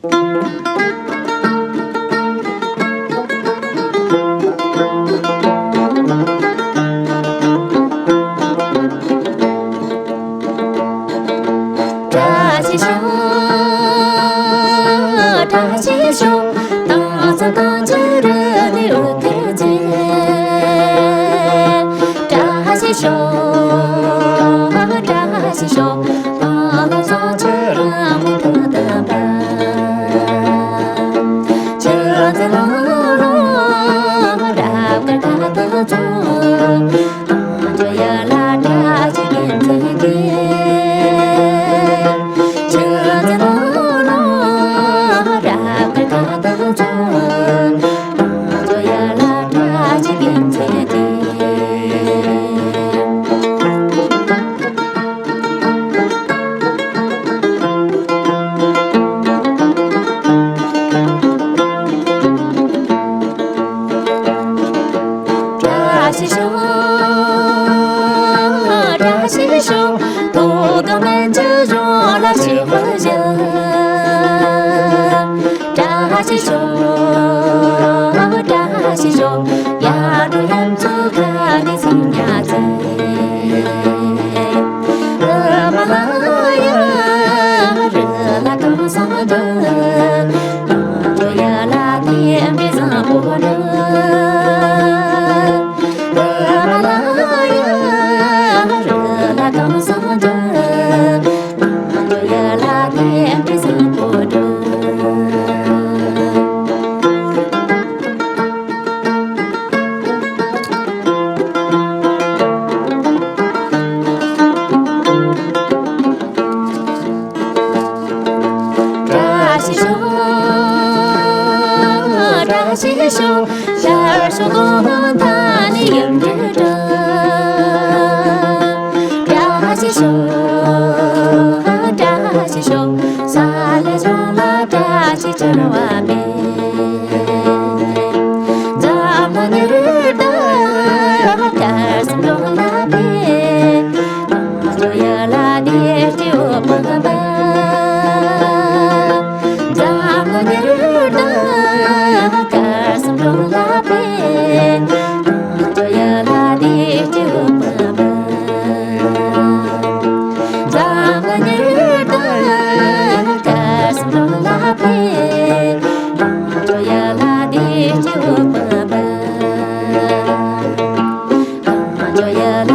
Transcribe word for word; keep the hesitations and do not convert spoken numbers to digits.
བཀྲ་ཤིས་ཤོག་བཀྲ་ཤིས་ཤོག་ཏང་ཙུའུ་ཏང་ཅི་རི་ནི་འུ་ཐེ་ཅི། བཀྲ་ཤིས་ཤོག་བཀྲ་ཤིས་ཤོག་ཏང་ལོ་ཚང་ཆུ་ར་མུ་ཐུ་ཏ་པ། ཆུ་ཚ་ལོ་ལོ་རབ་དཀར་ཁ་ཏུ་ཚོ། ཏང་ཅོ་ཡ་ལ་བཀྲ་ཤིས་རྒྱལ་མཚན་གྱི། ཆུ་ཚ་ལོ་ལོ་རབ་དཀར་ཁ་ཏུ་ཚོ། ཏང་ཅོ་ཡ་ལ་བཀྲ་ཤིས་རྒྱལ་མཚན་གྱི། བཀྲ་ཤིས་ཤོག་བཀྲ་ཤིས་ཤོག་ཐོག་དང་མན་ཇུ་གཞུང་ལ་ཞིག་པར་ཞུ། བཀྲ་ཤིས་ཤོག་བཀྲ་ཤིས་ཤོག་ཡར་འགྲོ་ཡུམ་ཚོ་ཁ་ནས་སེམས་ཉག་ཚེ། ཨ་མ་ལ་ཡ་རི་ལ་གང་སང་འདྲ། ཡ་ལ་དེ་འདྲ་བཟང་པོ་འདྲ། ཨ་མ་ལ་ཡ་རི་ལ་གང་སང་འདྲ། ཡ་ལ་དེ་འདྲ་བཟང་པོ་འདྲ། བཀྲ་ཤིས་ཤོག་བཀྲ་ཤིས་ཤོག་ཤར་ཕྱོགས་གོང་མ་ཐ་ནི་ཡུམ་འདྲེ་འདྲ། བཀྲ་ཤིས་ཤོག་བཀྲ་ཤིས་ཤོག་ས་ལ་གཞུང་ལ་བཀྲ་ཤིས་ཆར་བ་འབེབས། འཛམ་གླིང་ཉི་ཟླ་བར་དཀར་གསུམ་སྒྲོན་ལ་ཕེབས། ཏང་ཅོ་ཡ་ལ་དེ་སྤྲེའུ་བུ་འབབ། འཛམ་གླིང་ཉི་ཟླ་བར་དཀར་གསུམ་སྒྲོན་ལ་ཕེབས། ཏང་ཅོ་ཡ་ལ་དེ་སྤྲེའུ་བུ་འབབ། འཛམ་གླིང་ཉི་ཟླ་བར་དཀར་གསུམ་སྒྲོན་ལ་ཕེབས། ཏང་ཅོ་ཡ་ལ་དེ་སྤྲེའུ་བུ་འབབ། ཏང་ཅོ་ཡ་ལ་